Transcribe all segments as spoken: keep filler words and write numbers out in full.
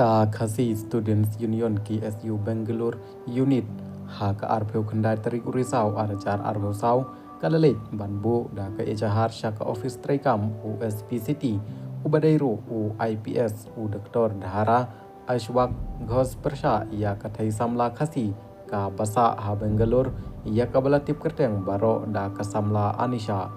Ka Khasi Students Union, K S U Bangalore Unit, ha ka arphew khyndai tarik u Risaw arhajar arphew saw, ka la leit ban buh da ka ejahar sha ka office treikam u S P City, u ba dei ruh u I P S, u Doktor Dhara Ashwagandha, pyrshah ïa ka thei samla Khasi ka ba sah ha Bangalore, ïa ka ba la tip kyrteng baroh da ka samla Anisha.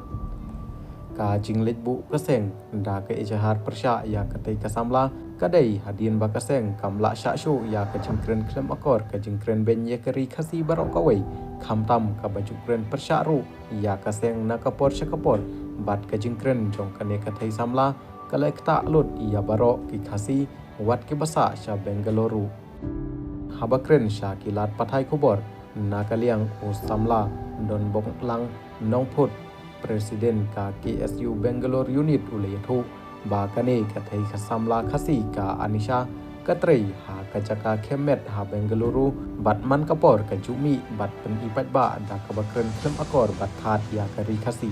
Ka jingleit buh ka seng da ka ejahar pyrshah ïa ka thei ka samla ka dei hadien ba ka seng kam lah shah shuh ïa ka jingkren khlem akor, ka jingkren beiñ ïa ka ri Khasi baroh kawei, khamtam ka ba ju kren pyrshah ruh ïa ka seng na ka por sha ka por, bad ka jingkren jong kane ka thei samla ka la ktah lut ïa baroh ki Khasi, wat ki ba sah sha Bangalore ruh. Haba kren sha ki lad pathai khubor na ka liang, u samla Donboklang Nongphut, President ka K S U Bangalore Unit, u la ïathuh ba kane ka thei ka samla Khasi ka Anisha ka trei ha ka jaka khem met ha Bengaluru, bad man ka por ka ju mih bad pyni paidbah da ka ba kren khlem akor bad thad ïa ka ri Khasi.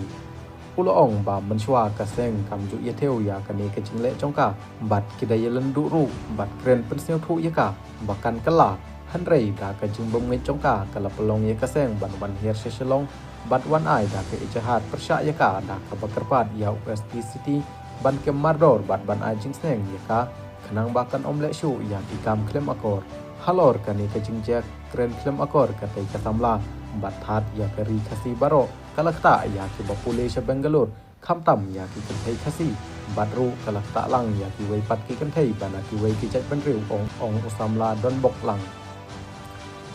U la ong ba mynshuwa ka seng kam ju ïathew ïa kane ka jingleh jong ka, bad ki da ïalynduh ruh bad kren pynsngewthuh ïa ka ba kan kylla, hynrei da ka jingbymngeit jong ka, ka la pynlong ïa ka seng ban wan hiar sha Shillong bad wan ai da ka ejahar pyrshah ïa ka da ka ba kyrpad ïa u S P City ban kem mardor bad ban ai jingsneng ïa ka, khnang ba kan ym leh shuh ïa ki kam khlem akor. Halor kane ka jingjia kren khlem akor ka thei ka samla bad thad ïa ka ri Khasi baroh, ka la ktah ïa ki ba pule sha Bangalore, khamtam ïa ki kynthei Khasi, bad ruh ka la ktah lang ïa kiwei pat ki kynthei ba na kiwei ki jaitbynriew, ong, ong u samla Donboklang.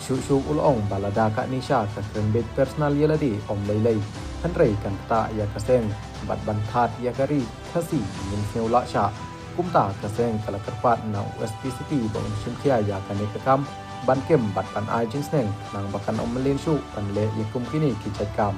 Shuh shuh u la ong ba lada ka Anisha ka kren beit personal ïa lade, ym lei lei, hynrei kan ktah ïa ka seng bad ban thad ïa ka ri Khasi ngin sngew lah shah. Kumta ka seng ka la kyrpad na u S P City ba un shim khia ïa kane ka kam ban kem bad ban ai jingsneng, khnang ba kan ym mlien shuh ban leh ïa kum kine ki jait kam.